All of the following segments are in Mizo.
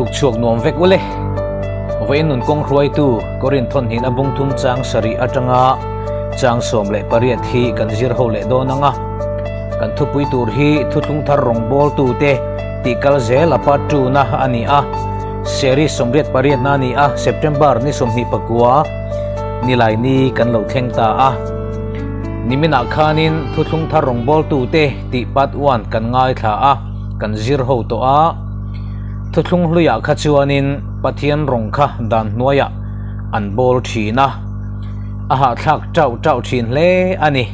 Tuk chhuak nuam vek ule. Vawiin nun kawng hruaitu Korin thawnhnin a bung thum chang sarih atanga chang 18 hi kan zir ho leh dawn ang a. Kan thupui tur hi thuthlung thar rawngbawltute tih kal zel a part two na a ni a. Series 88 na a ni a, September ni 29 nilai ni kan lo thleng ta a. Niminah khanin thuthlung thar rawngbawltute tih part one kan ngaithla a, kan zir ho tawh a. Thuthlung hluiah kha chuanin Pathian rawng kha dan hnuaiah an bawl thin a, a hahthlak tauh tauh thin hle a ni.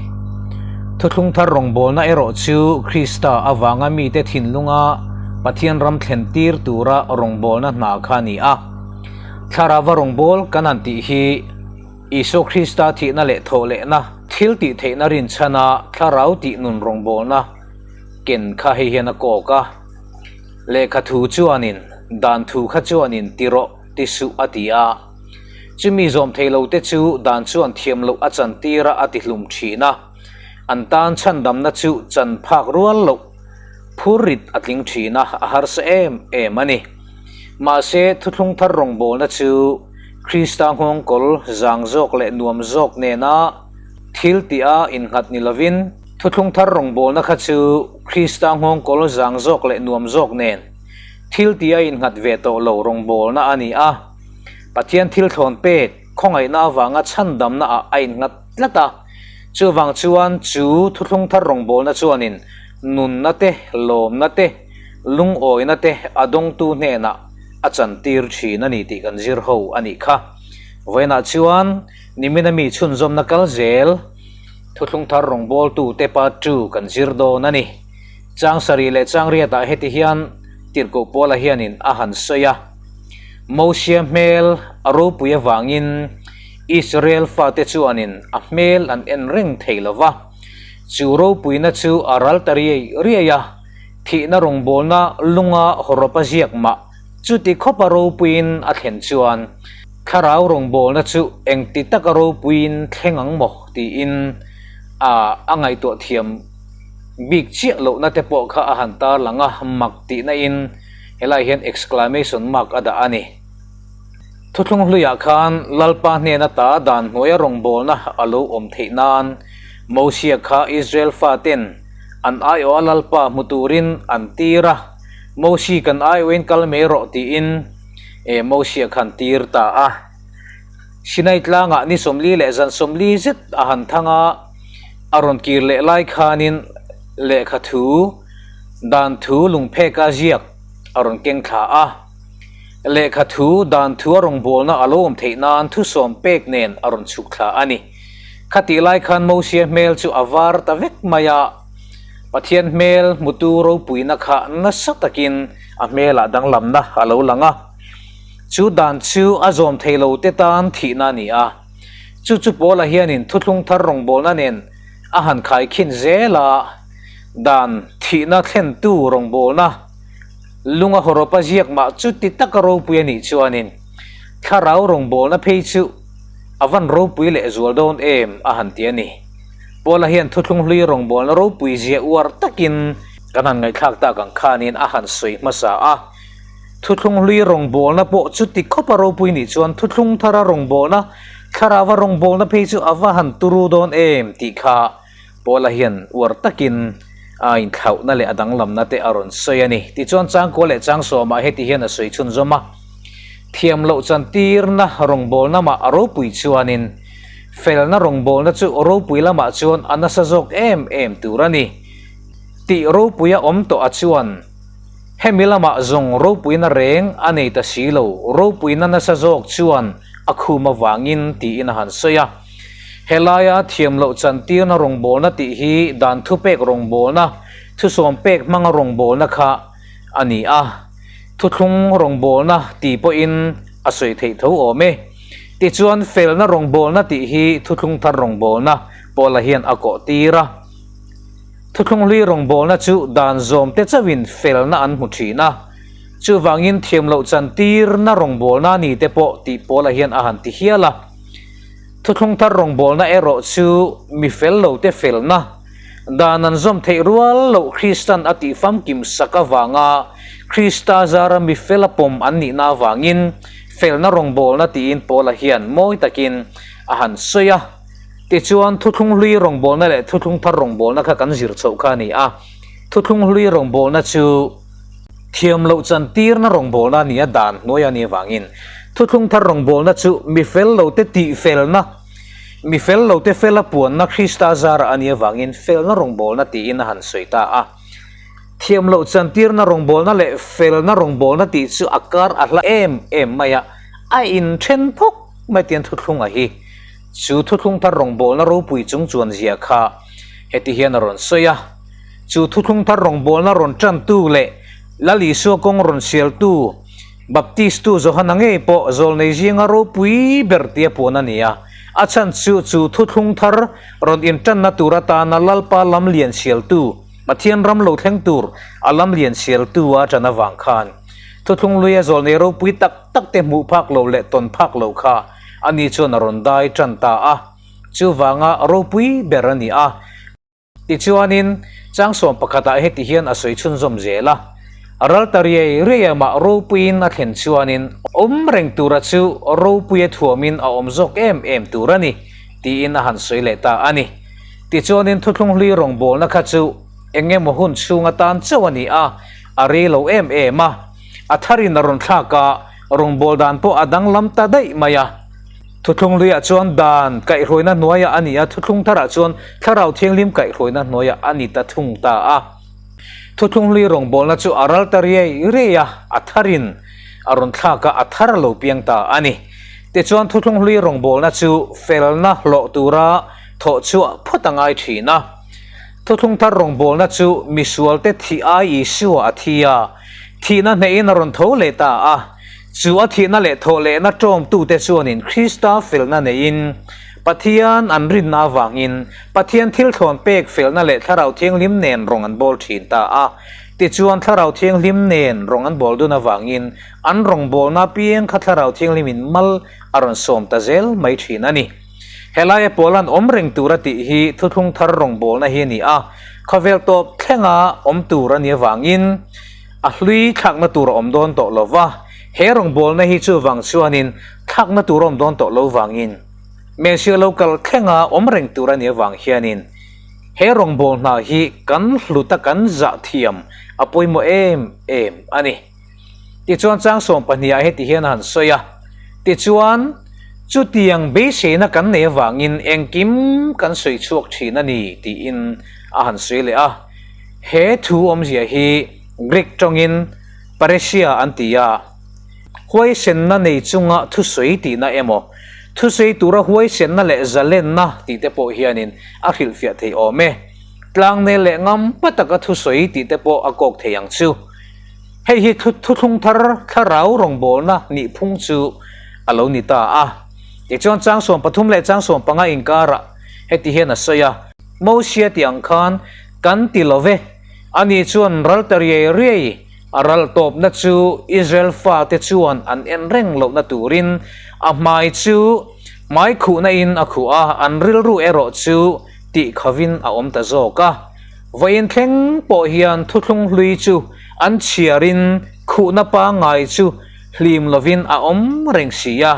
Thuthlung thar rawngbawlna erawh chu Krista avanga mite thinlunga Pathian ram thlen tir tura rawngbawlna hna kha a ni a. Thlarauva rawngbawl kan han tih hi Isua Krista thihna leh thawhlehna thil tih theihna rinchhana thlarau tih nun rawngbawlna ken kha hei hian a kawk a. Lehkha thu chuanin, Dan thu kha chuanin ti rawh, ti suh a ti a. Chumi zawm thei lo te chu dan chuan thiam loh a chan tir a, a ti hlum thin a. An tan chhandamna chu chan phak rual loh phur rit a tling thin a, a harsa em em a ni. Mahse, thuthlung thar rawngbawlna chu Krista nghawngkawl zang zawk leh nuam zawk nena thil tih a innghat ni lovin, Thuthlung thar rawngbawlna kha chu Krista nghawngkawl zang zawk leh nuam zawk nen thil tih a innghat ve tawh lo rawngbawlna a ni a. Pathian thil thlawn pek khawngaihna avanga chhandamna ah a innghat tlat a. Chuvang chuan chu thuthlung thar rawngbawlna chuanin nunna te, lawmna te, lungawina te a dawngtu hnenah a chantir thin a ni tih kan zir ho a nih kha. Vawiinah chuan nimina mi chhunzawmna kal zel. Thuthlung thar rawngbawltute part two kan zir dawn a ni. Chang sarih leh chang riatah heti hian Tirhkoh Paula hianin a han sawi a, Mosia hmel a ropui avangin Israel fate chuanin a hmel an en reng thei lo va, chu ropuina chu a ral ta riai riai a, thihna rawngbawlna lunga hawrawpa ziak mah Chuti khawpa ropuiin a thlen chuan thlarau rawngbawlna chu engti taka ropuiin thleng ang maw tiin a a ngaihtuah thiam bik chiah lohna te pawh kha a han tarlang a, mak tihna in helai hian exclamation mark a dah a ni. Thuthlung hluiah khan Lalpa hnena ta dan hnuaia rawngbawlna a lo awm theih nan Mosia kha Israel faten an aiawha Lalpa hmu turin an tir a, Mosi kan aiawhin kal mai rawh tiin e Mosia khan tir ta a. Sinai tlangah ni 40 leh zan 40 zet a han thang a, a rawn kir leh lai khanin lehkha thu, dan thu lungpheka ziak a rawn keng thla a. Lehkha thu, dan thu a rawngbawlna a lo awm theih nan thusawm pek nen a rawn chhuk thla a ni. Khatih lai khan Mosia hmel chu a var ta vek mai a. Pathian hmel hmutu ropuina kha nasa takin a hmelah danglamna a lo lang a. Chu dan chu a zawm thei lo te tan thihna a ni a. Chu chu Paula hianin thuthlung thar rawngbawlna nen a han khaikhin zel a, dan thihna thlentu rawngbawlna lunga hawrawpa ziak mah chuti taka ropui a nih chuanin thlarau rawngbawlna phei chu a van ropui lehzual dawn em a han ti a ni. Paula hian thuthlung hlui rawngbawlna ropui zia uar takin kan han ngaihthlak tak ang khanin a han sawi hmasa a. Thuthlung hlui rawngbawlna pawh chuti khawpa ropui nih chuan thuthlung thara rawngbawlna, thlarauva rawngbawlna phei chu a va han turu dawn em tih kha Paula hian uar takin a inthlauhna leh a danglamna te a rawn sawi a ni. Tichuan changkua leh changsawmah heti hian a sawi chhunzawm a, Thiam loh chantirna rawngbawlna mah a ropui chuanin Felna rawngbawlna chu ropui lamah chuan a nasa zawk em em tur a ni. Tih ropuia awm tawh a chuan hemi lamah zawng ropuina reng a nei ta si lo, ropuina nasa zawk chuan a khum avangin tiin a han sawi a. Helaia thiam loh chantirna rawngbawlna tih hi dan thupek rawngbawlna, thusawm pek hmanga rawngbawlna kha a ni a. Thuthlung rawngbawlna ti pawhin a sawi theih tho awm e. Tichuan felna rawngbawlna tih hi thuthlung thar rawngbawlna Paula hian a kawh tir a. Thuthlung hlui rawngbawlna chu dan zawm te chauhin felna an hmu thin a. Chuvangin thiam loh chan tirna rawngbawlna ni te pawh tih Paula hian a han ti hial a. Thuthlung thar rawngbawlna erawh chu mi fel lo te felna, dan an zawm theih rual loh Kristan a tih famkim sak avanga Krista zara mi fela pawm an nihna avangin felna rawngbawlna tiin Paula hian mawi takin a han sawi a. Tichuan, thuthlung hlui rawngbawlna leh thuthlung thar rawngbawlna kha kan zir chhoh kha a ni a. Thuthlung hlui rawngbawlna chu thiam loh chantirna rawngbawlna a ni a, dan hnuai a nih avangin thuthlung thar rawngbawlna chu mi fel lote tihfelna, mi fel lote fela puanna Krista zara a nih avangin felna rawngbawlna tiin a han sawi ta a. Thiam loh chantirna rawngbawlna leh felna rawngbawlna tih chu a kar a hla em em mai a, a inthen phawk mai tian thuthlunga hi. Chu thuthlung thar rawngbawlna ropui chung chuan zia kha heti hian a rawn sawi a, Chu thuthlung thar rawngbawlna rawn tantu leh Lal Isua kawng rawn sialtu Baptistu Johana ngei pawh zawlnei zinga ropui ber tia puan a ni a. A chhan chu chu thuthlung thar rawn intanna tur atana Lalpa lam lian sialtu, Pathian ram lo thleng tur a lam lian sialtu a ṭan avang khan thuthlung luia zawlnei ropui tak tak te hmuh phak lo leh tawn phak lo kha ani chuan a rawn dai ṭan ta a, chuvanga ropui ber a ni a. Tichuanin, changsawm pakhatah heti hian a sawi chhunzawm zel a, Ral ta riai riai amah ropuiin a thlen chuanin awm reng tura chu ropuia thuamin a awm zawk em em tur a ni, tiin a han sawi leh ta a ni. Tichuanin thuthlung hlui rawngbawlna kha chu eng emaw hun chhung atan chauh a ni a, a rei lo em em a. A tharin a rawn thlak a, rawngbâwl dan pawh a danglam ta daih mai a. Thuthlung luiah chuan dan kaihhruaina hnuaiah a ni a, thuthlung tharah chuan Thlarau Thianghlim kaihhruaina hnuaiah a ni ta thung ta a. Thuthlung hlui rawngbâwlna chu a ral ta riai riai a, a tharin a rawn thlak a, a thar a lo piang ta a ni. Tichuan thuthlung hlui rawngbâwlna chu felna hlawh tura thawh chhuah phawt a ngai thin a. Thuthlung thar rawngbâwlna chu misualte thih ai Isua a thi a, Thihna hnehin a rawn tho leh ta a, chu a thihna leh thawh lehna ṭawmtute chuanin Krista felna neiin, Pathian an rinna avangin Pathian thil thlawn pek felna leh Thlarau Thianghlim nen rawng an bawl ṭhin ta a. Tichuan Thlarau Thianghlim nen rawng an bawl dun avangin an rawngbawlna apiang kha Thlarau Thianghlimin mal a rawn sawm ta zel mai ṭhin a ni. Helaia Paula'n awm reng tur a tih hi thuthlung thar rawngbawlna hi a ni a, khawvel tawp thlenga awm tur a nih avangin a hlui thlakna tur a awm dawn tawh lo va, he rawngbawlna hi chuvang chuanin thlakna tur a awm dawn tawh lo vangin Messiah lo kal thlenga awm reng tur a nih avang hianin he rawngbâwl hna hi kan hluta kan zah thiam a pawimawh em em a ni. Tichuan chang 12 ah heti hian a han sawi a, Tichuan, chutiang beiseina kan nei avangin engkim kan sawi chhuak thin a ni, tiin a han sawi leh a. He thu awmzia hi Greek tawngin paresia an ti a, huaisenna nei chunga thusawi tihna emaw, thusawi tura huaisenna leh zalenna tih te pawh hianin a hrilhfiah thei awm e. Tlangnel leh ngampa taka thusawi tih te pawh a kawk thei ang chu. Hei hi thuthlung thar thlarau rawngbawlna nihphung chu a lo ni ta a. Tichuan chang 13 leh chang 15 inkarah heti hian a sawi a, Mosia tih ang khan kan ti lo ve, ani chuan ral ta riai riai a ral tawpna chu Israel fate chuan an en reng lohna turin a hmai chu hmai khuhna in a khuh a, an rilru erawh chu tih khavin a awm ta zawk a. Vawiin thleng pawh hian thuthlung hlui chu an chhiarin khuhna pangngai chu hlim lovin a awm reng si a,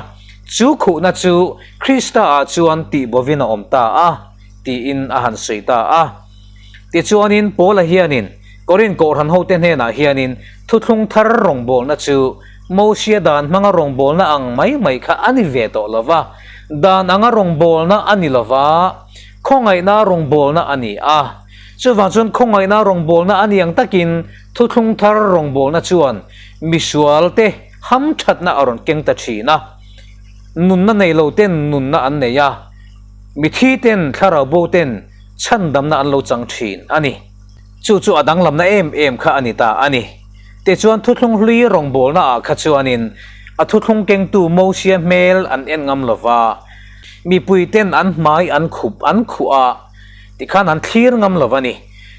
chu khuhna chu Krista-ah chuan tihbovin a awm ta a, tiin a han sawi ta a. Tichuanin Paula hianin Korinth kohhran hote hnenah hianin thuthlung thar rawngbawlna chu Mosia dan hmanga rawngbawlna ang mai mai kha a ni ve tawh lo va, dan anga rawngbawlna a ni lo va, Khawngaihna rawngbawlna a ni a. Chuvang chuan khawngaihna rawngbawlna a ni ang takin thuthlung thar rawngbawlna chuan misualte hamthatna a rawn keng ta thin a. Nunna nei lo ten nunna an nei a, mithi ten thlarau bo ten chhandamna an lo chang thin a ni. Chu chu a danglamna em em kha a ni ta a ni. Tichuan thuthlung hlui rawngbawlna ah kha chuanin a thuthlung kengtu Mosia hmel an en ngam lo va, Mipuiten an hmai an khup an khuh a, tikhan an thlir ngam lo a ni.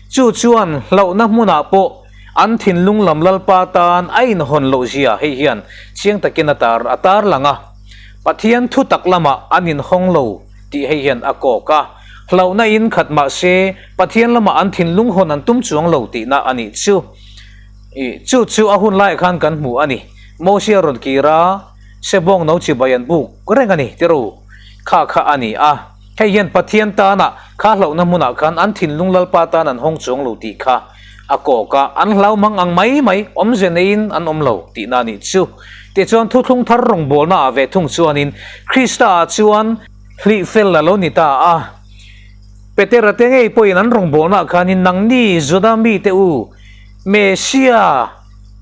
Chu chuan hlauhna hmunah pawh an thinlung lam Lalpa tan a inhawn loh zia hei hian chiang takin a tar a tar lang a. Pathian thu tak lamah an inhawng lo tih hei hian a kawk a. Hlauhna in khat mah se Pathian lamah an thinlung hawn an tum chuang lo tihna a nih chu. I chu chu a hun laiah khan kan hmu a ni. Mosia rawn kir a, Sebawng no chibai an buk reng a ni tirh kha kha a ni a. Hei hian Pathian tana kha hlauhna hmunah khan an thinlung Lalpa tan an hawng chuang lo tih kha a kawk a, an hlau mang ang mai mai, awmze neiin an awm lo tihna a nih chu. Tichuan thuthlung thar rawngbawlna ah ve thung chuanin Krista ah chuan hlih fel a lo ni ta a. Petera te ngei pawhin an rawngbawlna ah khanin nangni Juda mite u, Mesia,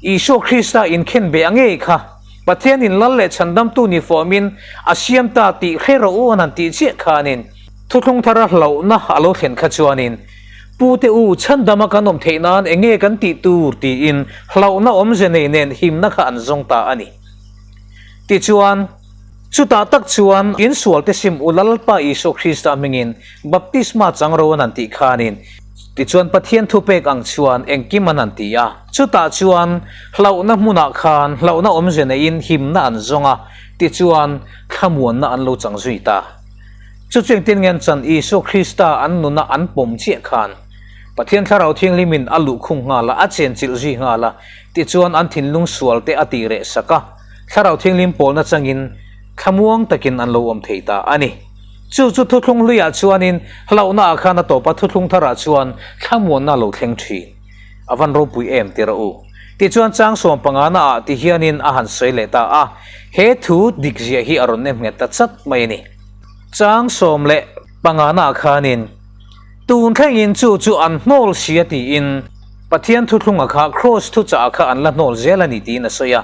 Isua Krista inkhen beh a ngei kha Pathianin Lal leh Chhandamtu ni fawmin a siam ta tih hre rawh u an han tih chiah khanin thuthlung thara hlauhna a lo thlen kha chuanin Pute u chhandama kan awm theih nan eng nge kan tih tur tiin hlauhna awmze nei nen himna kha an zawng ta a ni. Tichuan, chutah tak chuan insualte sim u Lalpa Isua Krista hmingin baptisma chang ro an han tih khanin Tichuan Pathian thupek ang chuan engkim an han ti a, chutah chuan hlauhna hmunah khan hlauhna awmze neiin himna an zawng a, tichuan thlamuanna an lo chang zui ta. Chu chu engtin nge an chan Isua Krista an nuna an pawm chiah khan Pathian Thlarau Thianghlimin a luhkhung nghal a, a chenchilh zui nghal a, tichuan an thinlung sualte a tih reh sak a, Thlarau Thianghlim pawlna changin thlamuang takin an lo awm thei ta a ni. Chu chu thuthlung hluiah chuanin hlauhna ah khan a tawp a, thuthlung tharah chuan thlamuanna a lo thleng thin. A van ropui em ti rawh u. Tichuan chang 15 na ah ti hianin a han sawi leh ta a, he thu dikzia hi a rawn nem nghet ta chat mai a ni. Chang 15 na ah khanin tun thlengin chu chu an hnawl si a tiin Pathian thuthlunga kha Kraws thuchah ah kha an la hnawl zel a ni tiin a sawi a,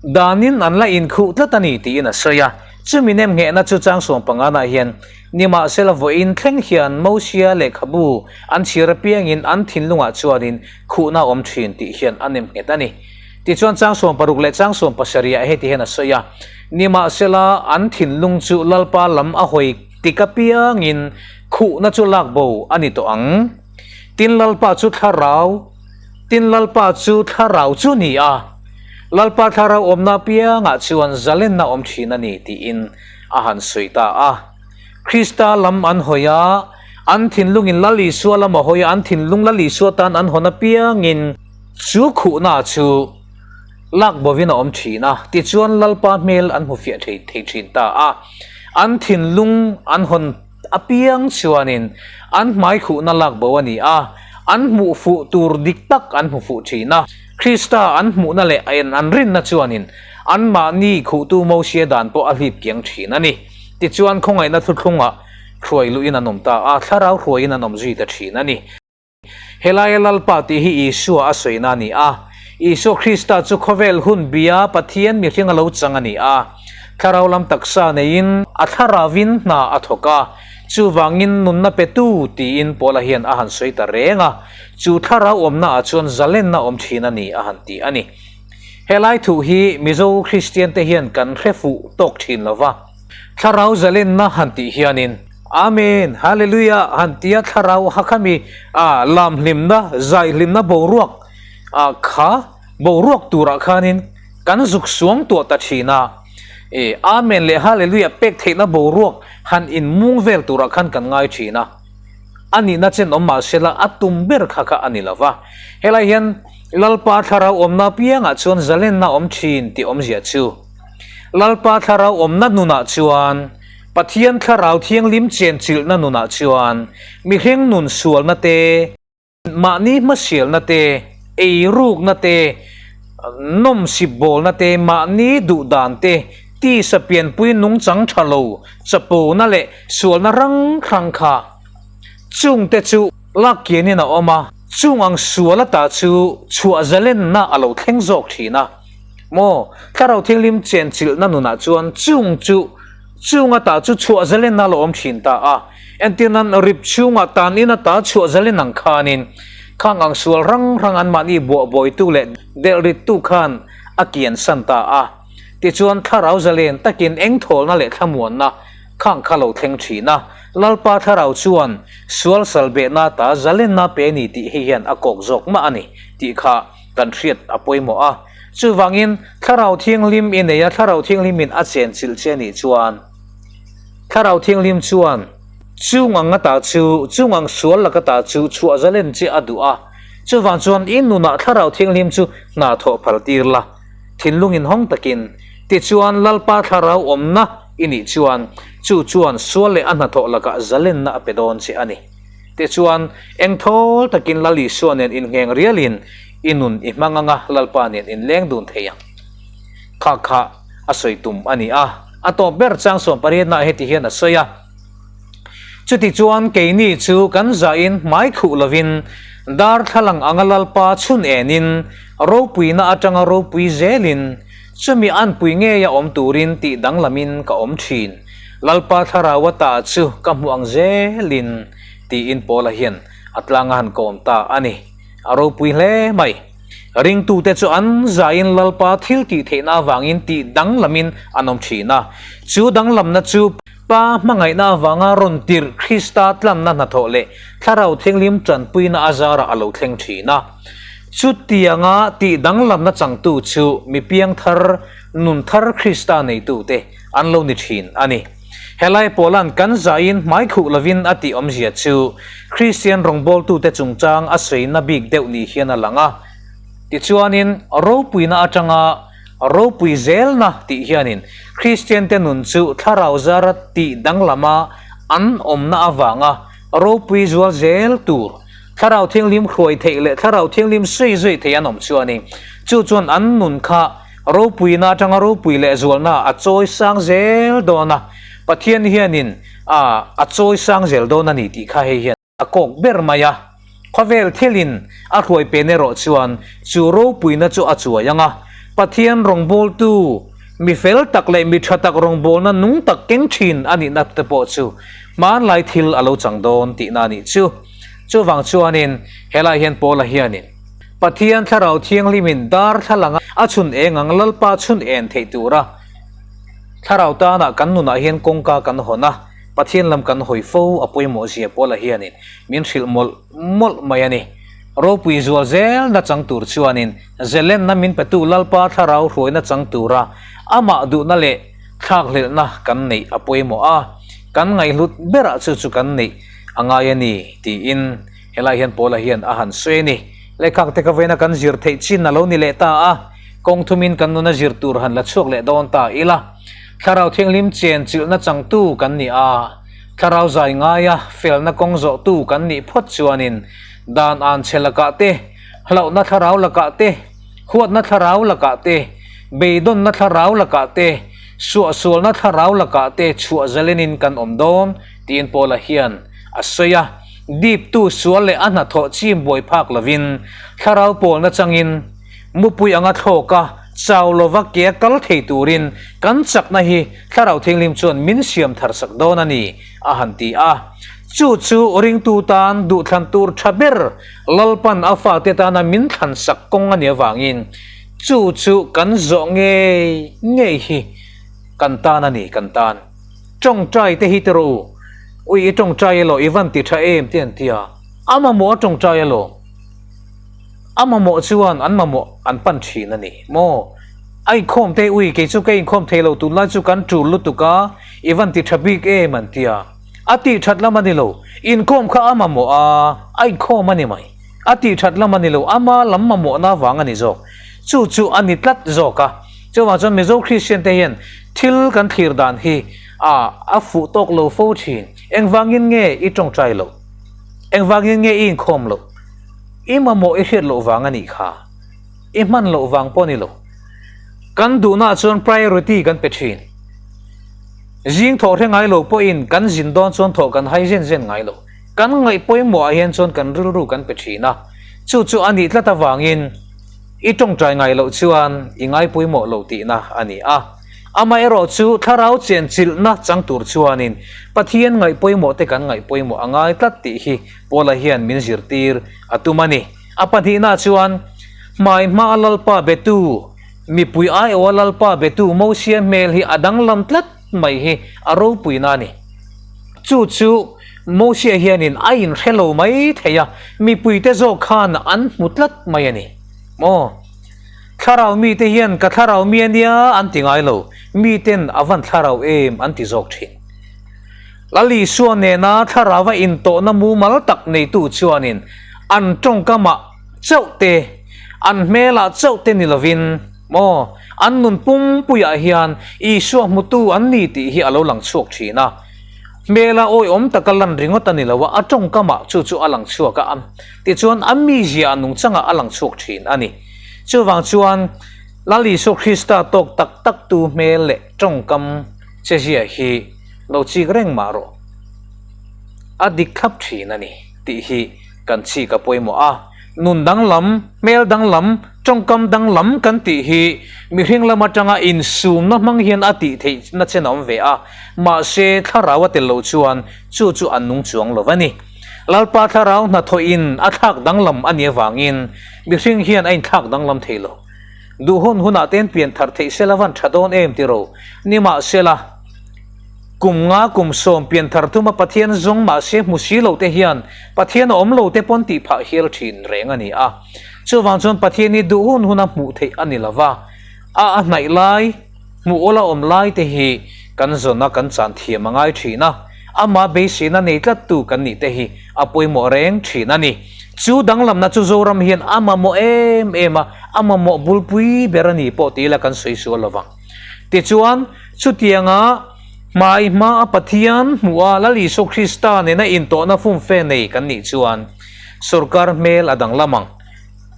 danin an la inkhuh tlat a ni tiin a sawi a. Chumi nem nghehna chu chang 15 nah hian nimahsela vawiin thleng hian Mosia lehkhabu an chhir apiangin an thinlungah chuanin khuhna a awm thin tih hian a nem nghet a ni. Tichuan chang 60 leh chang 17 ah heti hian a sawi a, Nimahsela an thinlung chu Lalpa lam a hawi tik apiangin khuhna chu lak bo a ni tawh ang. Tin Lalpa chu thlarau, tin Lalpa chu thlarau chu ni a, Lalpa thlarau awmna apiangah chuan zalenna awm thin a ni tiin a han sawi ta a. Krista lam an hawi a, an thinlungin Lal Isua lam a hawi a, an thinlung Lal Isua tan an hawn apiangin chu khuhna chu lak bovin a awm thin a, tichuan Lalpa hmel an hmu fiah thei thei thin ta a. An thinlung an hawn apiang chuanin an hmai khuhna lak bo a ni a, an hmuh fuh tur dik tak an hmu fuh thin a. Krista an hmuhna leh an rinna chuanin anmahni khuhtu Mosia dan pawh a hlip kiang thin a ni. Tichuan khawngaihna thuthlungah hruai luhin an awm ta a, thlarau hruaiin an awm zui ta thin a ni. Helaia Lalpa tih hi Isua a sawina a ni a. Isua Krista chu khawvel hun bia Pathian mihring a lo chang a ni a. Thlarau lam taksa neiin a thlarauvin hna a thawk a, chuvangin nunna petu tiin Paula hian a han sawi ta reng a. Chu thlarau awmna ah chuan zalenna awm thin a ni a han ti a ni. Helai thu hi Mizo Kristian te hian kan hre fuh tawk thin lo va. Thlarau zalenna han tih hianin Amen, Hallelujah han tia thlarau ha khami a lam hlimna, zai hlimna boruak ah kha boruak turah khanin kan zuk suang tuah ta thin a. E Amen leh Hallelujah pek theihna boruak han inmung vel turah khan kan ngai thin a. A nihna chen awm mah sela a tum ber kha kha a ni lo va. Helai hian Lalpa thlarau awmna apiangah chuan zalenna awm thin tih awmzia chu Lalpa thlarau awmna nunah chuan Pathian thlarau thianghlim chenchilhna nunah chuan mihring nun sualna te, Mahni hmasialna te, eirukna te, nawmsip bawlna te, mahni duhdan te, tisa pianpui nungchang tha lo, chapona leh sualna rang hrang kha chungte chu lak kianin a awm a, chung ang sual ata chu chhuah zalenna a lo thleng zawk thin a. Maw, Thlarau Thianghlim chenchilhna nunah chuan chung chu Chung ata chu chhuah zalen a lo awm thin ta a, entir nan rip chhungah tan in ata chhuah zalen ang khanin khang ang sual rang rang anmahni buah bawitu leh delh rittu khan a kian san ta a. Tichuan thlarau zalen takin eng thawlna leh thlamuanna khang kha lo thleng thin a, Lalpa thlarau chuan sual salbehna ata zalenna pe ni tih hei hian a kawk zawk mah a ni tih kha kan hriat a pawimawh a. Chuvangin, Thlarau Thianghlim i nei a, Thlarau Thianghlimin a chenchilh che nih chuan, Thlarau Thianghlim chuan chung ang ata chu, chung ang sual lak ata chu chhuah zalen che a duh a. Chuvang chuan i nunah Thlarau Thianghlim chu hna thawh phal tir la, thinlung inhawng takin. Tichuan Lalpa Thlarau awmna i nih chuan chu chuan sual leh a hnathawh lakah zalenna a pe dawn che a ni. Tichuan engthawl takin Lal Isua nen inngheng rialin i nun i hmang anga Lalpa nen inleng dun thei ang. Kha kha a sawi tum a ni a, a tawp ber chang sawmpariatnaah heti hian a sawi a. Chutichuan keini chu kan zahin hmai khuh lovin darthlalang anga Lalpa chhun enin ropuina atanga ropui zelin chumi anpui ngeia awm turin tih danglamin ka awm thin. Lalpa thlarau ata chu ka hmuh ang zelin tiin Paula hian a tlanga han kawm ta a ni. A ropui hle mai. Ringtute chu an zain Lalpa thil tih theihna avangin tih danglamin an awm thin a. Chu danglamna chu Pa hmangaihna avanga rawn tirh Krista tlanna hnathawh leh Thlarau Thianghlim tanpuina a zarah a lo thleng thin a. Chutianga tih danglamna changtu chu mi piangthar, nun thar Krista neitute an lo ni thin a ni. Helai Paula'n kan zain hmaikhuh lovin a tih awmzia chu Kristian rawngbawltute chungchang a sawina bik deuh ni hian a lang a. Tichuanin ropuina atanga Ropui zelna tih hianin Kristiante nun chu thlarau zara tih danglama an awmna avanga ropui zual zel tur, thlarau thianghlim hruai theih leh thlarau thianghlim sawi zui theih an awm chuanin chu chuan an nun kha ropuina atanga ropui leh zualna a chawi sang zel dawn a, Pathian hianin a chawi sang zel dawn a ni tih kha hei hian A kawk ber mai a, khawvel thilin a hruai pen erawh chuan chu ropuina chu a chuai ang a, Pathian rawngbawltu, mi fel tak leh mi tha tak rawngbawlna nung tak keng thin a nihna te pawh chu hmanlai thil a lo chang dawn tihna a nih chu. Chuvang chuanin helai hian Paula hianin Pathian Thlarau Thianghlimin darthlalang a chhun eng ang Lalpa chhun en theih tura Thlarau tana kan nunah hian kawngka kan hawn a, Pathian lam kan hawi fo a pawimawh zia Paula hianin min hrilh mawlh mawlh mai a ni. Ropui zual zel nachang tur chuanin zelenna min petu Lalpa thlarau hruaina chang tura amah duhna leh thlakhlelhna kan neih a pawimawh a, kan ngaihhlut berah chu chu kan neih a ngai a ni tiin helai hian Paula hian a han sawi a ni. Lehkhak te ka vawiina kan zir theih chin a lo ni leh ta a, kawng thumin kan nuna zir tur han la chhuak leh dawn ta ila. Thlarau Thianghlim chen chilhna changtu kan ni a, Thlarau zai ngaia felna kawng zawhtu kan nih phawt chuanin dan an chhe lakah te, hlauhna thlarau lakah te, huatna thlarau lakah te, beidawnna thlarau lakah te, suahsualna thlarau lakah te chhuah zalenin kan awm dawn tiin Paula hian a sawi a. Diptu sual leh a hnathawh chim buai phak lovin thlarau pawlna changin Mupui anga thlawk a, chau lova ke a kal thei turin kan chakna hi Thlarau Thianghlim chuan min siam thar sak dawn a ni, a han ti a. Chu chu ringtu tan duhthlan tur tha ber Lalpan a fate tana min thlan sak kawng a nih avangin chu chu kan zawh ngei ngei hi kan tan a ni, kan tan. Tawngtai te hi ti rawh u, ui i tawngtai elaw i van ti tha em te an ti a, a mamawh a tawngtai elaw? A mamawh chuan an mamawh an pan thin a ni maw? A inkhawm te ui kei chu ka inkhawm thei lo tunlai chu kan tul lutuk a, i van ti tha bik em an ti a. A tih that lam a ni lo, inkhawm kha a mamawh a, a inkhawm a ni mai. A tih that lam a ni lo, ama lam mamawhna vang a ni zawk. Chu chu a ni tlat zawk a. Chuvang chuan Mizo Kristian te hian thil kan thlir dan hi a a fuh tawk lo fo thin. Engvangin nge i tawngtai loh? Engvangin nge i inkhawm loh? I mamawh i hriat loh vang a nih kha. I hman loh vang pawh a ni lo. Kan duhnaah chuan priority kan pe thin. Zing thawh hre ngai lo pawhin kan zin dawn chuan thawh kan hai zen zen ngai lo. Kan ngaih pawimawhah hian chuan kan rilru kan pe thin a. Chu chu a nih tlat avangin i tawngtai ngai loh chuan i ngai pawimawh lo tihna a ni a. Amaherawh chu thlarau chenchilhna chang tur chuanin Pathian ngaih pawimawh te kan ngaih pawimawh a ngai tlat tih hi Paula hian min zirtir a tum a ni. A pahnihna chuan, Hmai hmaa Lalpa betu, mipui aiawha Lalpa betu Mosia hmel hi a danglam tlat mai hi a ropuina a ni. Chu chu Mosia hianin a inhre lo mai thei a, mipuite zawk khan an hmu tlat mai a ni. Maw? Thlarau mite hian ka thlarau mi a nia an ti ngai lo, miten a van thlarau em an ti zawk thin. Lal Isua nena thlarauva intawhna mumal tak neitu chuanin an tawngkamah chauh te, an hmelah chauh te ni lovin maw, an nun pumpuiah hian Isua hmutu an ni tih hi a lo lang chhuak thin a. Hmela awihawm taka lan ringawt a ni lo a, a tawngkamah chu chu a lang chhuak a, tichuan a mizia a nungchangah a lang chhuak thin a ni. Chuvang chuan Lal Isua Krista tawk tak taktu hmel leh tawngkam chezia hi lo chik reng mah rawh. A dik thlap thin a ni tih hi kan chik a pawimawh a. Nun danglam, hmel danglam, tawngkam danglam kan tih hi mihring lam atanga insumna hmang hian a tih theihna chen a awm ve a, mahse thlarau a tel lo chuan chu chu a nung chuang lo a ni. Lalpa thlarau hnathawhin a thlak danglam a nih avangin mihring hian a inthlak danglam thei lo. Duh hun hunah te hian pian thar theih sela van tha dawn em tiro? Nimahsela, kum nga kum sawm pian thar thuma Pathian zawng mahse hmu si lo te hian Pathian a awm lo te pawn tih phah hial thin reng a ni a. Chuvang chuan Pathian hi duh hun huna hmuh theih a ni lo va, a a hnaih lai, hmuh awla awm lai te hi kan zawn a kan chan thiam a ngai thin a, amah beiseina nei tlattu kan nih te hi a pawimawh reng thin a ni. Chu danglamna chu Zoram hian a mamawh em em a, a mamawh bulpui ber a ni pawh ti ila kan sawi sual lo vang. Tichuan, chutianga hmai hmaa Pathian hmuha Lal Isua Krista nena intawhna fumfe nei kan nih chuan sorkar hmel a danglam ang.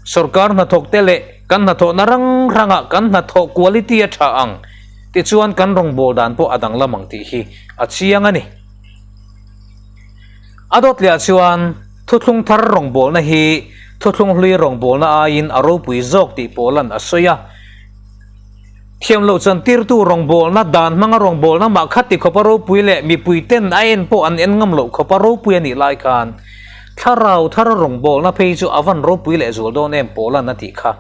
Sorkar hnathawkte leh kan hnathawhna rang rangah kan hnathawh quality a tha ang. Tichuan kan rawngbâwl dan pawh a danglam ang tih hi a chiang a ni. A dawtliah chuan thuthlung thar rawngbâwlna hi thuthlung hlui rawngbâwlna aiin a ropui zawk tih Paula'n a sawi a. Thiam loh chantirtu rawngbâwlna dan hmanga rawngbâwlna mah kha ti khawpa ropui leh mipuiten a en pawh an en ngam loh khawpa ropui a nih lai khan thlarau thar rawngbâwlna phei chu a van ropui leh zual dawn em Paula'n a tih kha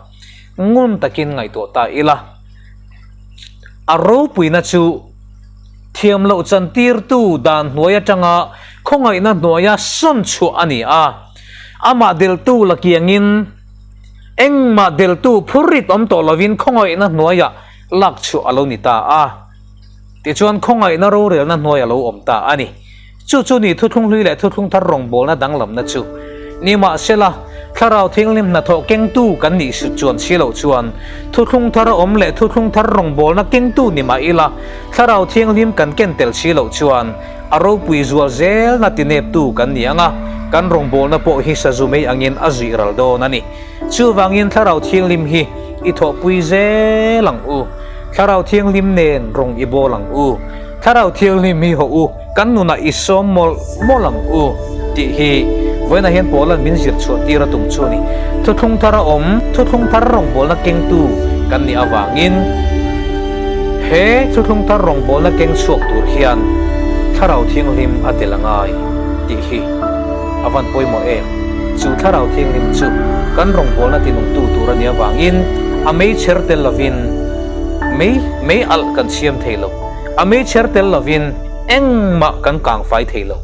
ngun takin ngaihtuah ta ila. A ropuina chu thiam loh chantirtu dan hnuai atanga khawngaihna hnuaia sawn chhuah a ni a, amah deltu la kiangin engmah deltu phurrit awm tawh lovin khawngaihna hnuaiah lak chhuah a lo ni ta a. Tichuan khawngaihna rorelna hnuai a lo awm ta a ni. Chu chu ni thuthlung hlui leh thuthlung thar rawngbawlna danglamna chu. Nimahsela, Thlarau Thianghlim hnathawh kengtu kan nih sut chuan si loh chuan, thuthlung thar a awm leh thuthlung thar rawngbawlna kengtu ni mah ila, Thlarau Thianghlim kan ken tel si loh chuan, a ropui zual zelna tineptu kan ni ang a, kan rawngbawlna pawh hi sazu mei angin a zuih ral dawn a ni. Chuvangin Thlarau Thianghlim hi i thawhpui zel ang u. Thlarau Thianghlim nen rawng i bawl ang u. Thlarau Thianghlim hi hawh u, kan nunah i sawm mawlh mawlh ang u tih hi vawiinah hian Paula'n min zir chhuah tir a tum chu a ni. Thuthlung thar a awm, thuthlung thar rawngbawlna kengtu kan nih avangin he thuthlung thar rawngbawlna keng chhuak tur hian Thlarau Thianghlim a tel a ngai tih hi a van pawimawh em? Chu Thlarau Thianghlim chu kan rawngbawlna tinungtu tur a nih avangin a meichher tel lovin mei mei alh kan siam thei lo. A meichher tel lovin engmah kan kangfai thei lo.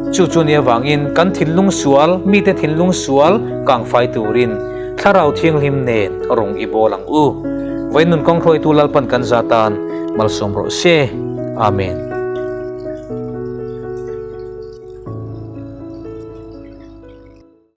Chu chu nia vangin kan thinlung sual, mite thinlung sual kangfai turin Thlarau Thianghlim nen rawng i bawl ang u. Vawiin nun kawng hruaitu Lalpan kan za tan malsawm rawh se. Amen.